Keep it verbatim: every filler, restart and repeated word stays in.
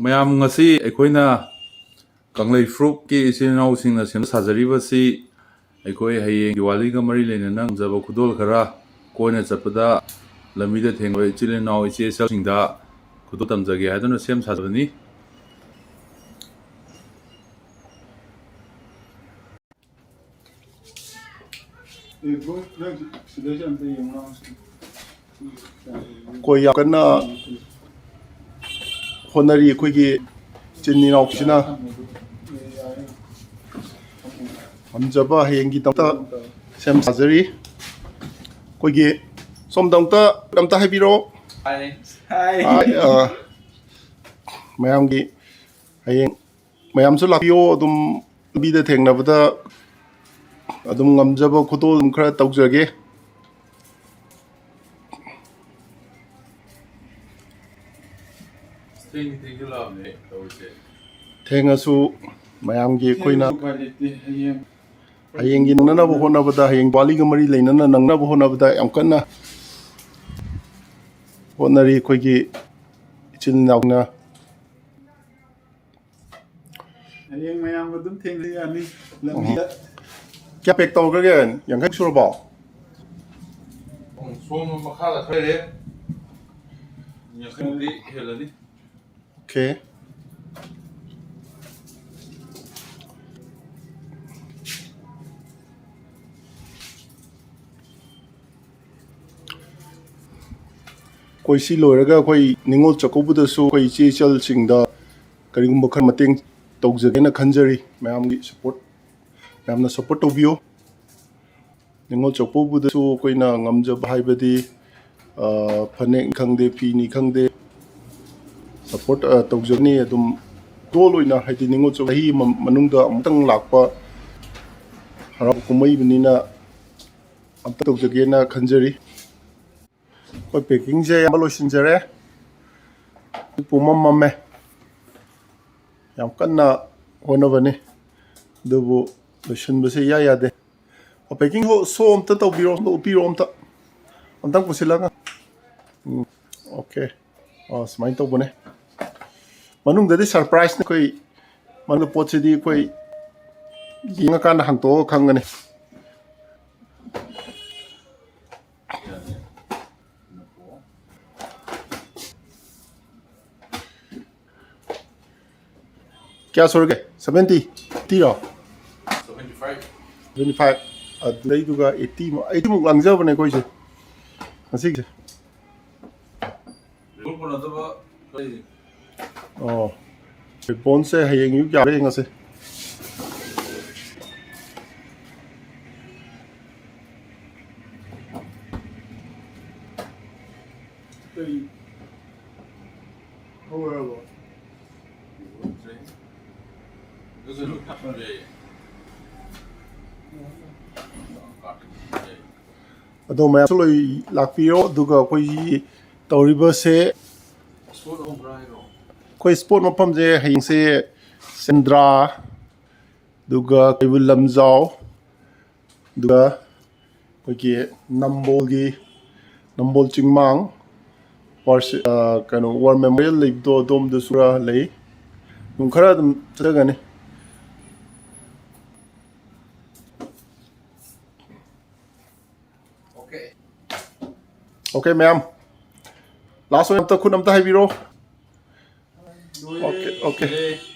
ꯃꯌꯥꯝ, ꯉꯁꯤ ꯑꯩꯈꯣꯏꯅ ꯀꯪꯂꯩ ꯐꯨꯔꯨꯞꯀꯤ ꯏꯆꯤꯜ ꯏꯅꯥꯎꯁꯤꯡꯅ ꯁꯦꯝ ꯁꯥꯖꯔꯤꯕꯁꯤ ꯑꯩꯈꯣꯏ ꯍꯌꯦꯡ ꯗꯤꯋꯥꯂꯤꯒ ꯃꯔꯤ ꯂꯩꯅꯅ ꯉꯝꯖꯕ ꯈꯨꯗꯣꯜ ꯈꯔ ꯀꯣꯏꯅ ꯆꯠꯄꯗ ꯂꯝꯕꯤꯗ ꯊꯦꯡꯅꯕ ꯏꯆꯤꯜ ꯏꯅꯥꯎ ꯏꯆꯦ ꯏꯆꯜꯁꯤꯡꯗ ꯈꯨꯗꯣꯜ ꯇꯝꯖꯒꯦ ꯍꯥꯏꯗꯨꯅ ꯁꯦꯝ ꯁꯥꯖꯕꯅꯤ꯫ ꯑꯩꯈꯣꯏ ꯌꯥꯝ ꯀꯟꯅ ꯍꯣꯠꯅꯔꯤ꯫ ꯑꯩꯈꯣꯏꯒꯤ ꯏꯆꯤꯟ ꯏꯅꯥꯎꯁꯤꯅ ꯉꯝꯖꯕ ꯍꯌꯦꯡꯒꯤꯗꯃꯛꯇ ꯁꯦꯝ ꯁꯥꯖꯔꯤ꯫ ꯑꯩꯈꯣꯏꯒꯤ ꯁꯣꯝꯗ ꯑꯝꯇ, ꯑꯝꯇ ꯍꯥꯏꯕꯤꯔꯛꯑꯣ꯫ ꯍꯥꯏ꯫ ꯍꯥꯏ, ꯑ, ꯃꯌꯥꯝꯒꯤ ꯍꯌꯦꯡ ꯃꯌꯥꯝꯁꯨ ꯂꯥꯛꯄꯤꯌꯣ꯫ ꯑꯗꯨꯝ ꯂꯝꯕꯤꯗ ꯊꯦꯡꯅꯕꯗ ꯑꯗꯨꯝ ꯉꯝꯖꯕ ꯈꯨꯗꯣꯜ ꯑꯗꯨꯝ ꯈꯔ ꯇꯧꯖꯒꯦ꯫ ꯊꯦꯡꯗꯤ ꯊꯦꯡꯖꯤꯜꯂꯛꯑꯕꯅꯦ ꯇꯧꯔꯤꯁꯦ꯫ ꯊꯦꯡꯉꯁꯨ ꯃꯌꯥꯝꯒꯤ ꯑꯩꯈꯣꯏꯅ ꯊꯦꯡꯉꯁꯨ ꯎꯄꯥꯏ ꯂꯩꯇꯦ꯫ ꯍꯌꯦꯡ ꯍꯌꯦꯡꯒꯤ ꯅꯪꯅꯕ ꯍꯣꯠꯅꯕꯗ, ꯍꯌꯦꯡ ꯗꯤꯋꯥꯂꯤꯒ ꯃꯔꯤ ꯂꯩꯅꯅ ꯅꯪꯅꯕ ꯍꯣꯠꯅꯕꯗ ꯌꯥꯝ ꯀꯟꯅ ꯍꯣꯠꯅꯔꯤ ꯑꯩꯈꯣꯏꯒꯤ ꯏꯆꯤꯜ ꯏꯅꯥꯎꯅ꯫ ꯍꯌꯦꯡ ꯃꯌꯥꯝꯒ ꯑꯗꯨꯝ ꯊꯦꯡꯅ ꯌꯥꯅꯤ ꯂꯝꯕꯤꯗ꯫ ꯀꯌꯥ ꯄꯦꯛ ꯇꯧꯈ꯭ꯔꯒꯦ? ꯌꯥꯡꯈꯩ ꯁꯨꯔꯕꯣ? ꯁꯣꯝ ꯃꯈꯥꯗ ꯈꯔ ꯂꯩꯔꯦ꯫ ꯌꯥꯡꯈꯩꯃꯨꯛꯇꯤ ꯍꯦꯜꯂꯅꯤ꯫ ꯑꯣꯀꯦ꯫ ꯑꯩꯈꯣꯏ ꯁꯤ ꯂꯣꯏꯔꯒ ꯑꯩꯈꯣꯏ ꯅꯤꯉꯣꯜ ꯆꯥꯛꯀꯧꯕꯗꯁꯨ ꯑꯩꯈꯣꯏ ꯏꯆꯦ ꯏꯆꯜꯁꯤꯡꯗ ꯀꯔꯤꯒꯨꯝꯕ ꯈꯔ ꯃꯇꯦꯡ ꯇꯧꯖꯒꯦꯅ ꯈꯟꯖꯔꯤ꯫ ꯃꯌꯥꯝꯒꯤ ꯁꯞꯄꯣꯔꯠ, ꯃꯌꯥꯝꯅ ꯁꯞꯄꯣꯔꯠ ꯇꯧꯕꯤꯌꯨ꯫ ꯅꯤꯉꯣꯜ ꯆꯥꯛꯀꯧꯕꯗꯁꯨ ꯑꯩꯈꯣꯏꯅ ꯉꯝꯖꯕ ꯍꯥꯏꯕꯗꯤ, ꯑ, ꯐꯅꯦꯛꯅꯤ ꯈꯪꯗꯦ, ꯐꯤꯅꯤ ꯈꯪꯗꯦ, ꯁꯞꯄꯣꯔꯠ, ꯑ, ꯇꯧꯖꯒꯅꯤ꯫ ꯑꯗꯨꯝ ꯇꯣꯜ ꯑꯣꯏꯅ, ꯍꯥꯏꯗꯤ ꯅꯤꯉꯣꯜ ꯆꯥꯛ-, ꯆꯍꯤ ꯑꯃ ꯃꯅꯨꯡꯗ ꯑꯃꯨꯛꯇꯪ ꯂꯥꯛꯄ ꯍꯔꯥꯎ ꯀꯨꯝꯍꯩꯕꯅꯤꯅ ꯑꯝꯇ ꯇꯧꯖꯒꯦꯅ ꯈꯟꯖꯔꯤ꯫ ꯑꯩꯈꯣꯏ ꯄꯦꯀꯤꯡꯁꯦ ꯑꯌꯥꯝꯕ ꯂꯣꯏꯁꯤꯟꯖꯔꯦ꯫ ꯄꯨꯝꯃꯝ ꯃꯝꯃꯦ꯫ ꯌꯥꯝ ꯀꯟꯅ ꯍꯣꯠꯅꯕꯅꯤ, ꯑꯗꯨꯕꯨ ꯂꯣꯏꯁꯤꯟꯕꯁꯦ ꯏꯌꯥ ꯌꯥꯗꯦ꯫ ꯑꯣ, ꯄꯦꯀꯤꯡ ꯁꯣ, ꯁꯣ ꯑꯝꯇ ꯇꯧꯕꯤꯔꯣ, ꯑꯝꯇ ꯎꯠꯄꯤꯔꯣ ꯑꯝꯇ꯫ ꯑꯝꯇꯪ ꯄꯨꯁꯤꯜꯂꯒ꯫ ꯎꯝ, ꯑꯣꯀꯦ꯫ ꯑꯣ, ꯁꯨꯃꯥꯏꯅ ꯇꯧꯕꯅꯦ꯫ ꯃꯅꯨꯡꯗꯗꯤ ꯁꯔꯄ꯭ꯔꯥꯏꯖꯅꯤ꯫ ꯑꯩꯈꯣꯏ ꯃꯅꯨꯡꯗ ꯄꯣꯠꯁꯤꯗꯤ ꯑꯩꯈꯣꯏ ꯌꯦꯡꯉꯀꯥꯟꯗ ꯍꯥꯡꯇꯣꯛꯑꯒ ꯈꯪꯒꯅꯤ꯫ ꯀꯌꯥ ꯁꯨꯔꯒꯦ? ꯁꯚꯦꯟꯇꯤ? ꯑꯩꯠꯇꯤꯔꯣ? Seventy five. ꯑꯗꯨꯗꯩꯗꯨꯒ ꯑꯩꯠꯇꯤ ꯃꯨꯛ, ꯑꯩꯠꯇꯤ ꯃꯨꯛ ꯂꯥꯡꯖꯕꯅꯦ ꯑꯩꯈꯣꯏꯁꯦ ꯉꯁꯤꯒꯤꯁꯦ꯫ ꯔꯤꯄꯣꯔꯠ ꯀꯣꯟꯅꯗꯕ ꯂꯩ꯫ ꯑꯣ꯫ ꯔꯤꯕꯣꯟꯁꯦ ꯍꯌꯦꯡ ꯑꯌꯨꯛ ꯌꯥꯕ꯭ꯔꯥ ꯌꯦꯡꯉꯁꯦ꯫ ꯀꯔꯤ? ꯍꯧꯔꯕꯣ? ꯑꯗꯣ ꯃꯌꯥꯝꯁꯨ ꯂꯣꯏ ꯂꯥꯛꯄꯤꯔꯣ꯫ ꯑꯗꯨꯒ ꯑꯩꯈꯣꯏꯒꯤ ꯇꯧꯔꯤꯕꯁꯦ, ꯑꯩꯈꯣꯏ ꯁ꯭ꯄꯣꯔꯠ ꯃꯐꯝꯁꯦ ꯍꯌꯦꯡꯁꯦ ꯁꯦꯟꯗ꯭ꯔꯥ, ꯑꯗꯨꯒ ꯀꯩꯕꯨꯜ ꯂꯝꯖꯥꯎ, ꯑꯗꯨꯒ ꯑꯩꯈꯣꯏꯒꯤ ꯅꯝꯕꯣꯜꯒꯤ, ꯅꯝꯕꯣꯜ ꯆꯤꯡꯃꯥꯡ, ꯋꯥꯔꯁꯤ-, ꯑ, ꯀꯩꯅꯣ, ꯋꯥꯔ ꯃꯦꯃꯣꯔꯤꯌꯦꯜ ꯂꯩꯕꯗꯣ, ꯑꯗꯣꯝꯗꯁꯨ ꯈꯔ ꯂꯩ꯫ ꯑꯗꯨꯝ ꯈꯔ ꯑꯗꯨꯝ ꯆꯠꯆꯒꯅꯤ꯫ ꯑꯣꯀꯦ꯫ ꯑꯣꯀꯦ, ꯃꯌꯥꯝ꯫ ꯂꯥꯁ ꯑꯣꯏꯅ ꯑꯝꯇ ꯈꯨꯠ ꯑꯝꯇ ꯍꯥꯏꯕꯤꯔꯣ꯫ ꯂꯣꯏꯔꯦ꯫ Okay, okay. ꯂꯣꯏꯔꯦ꯫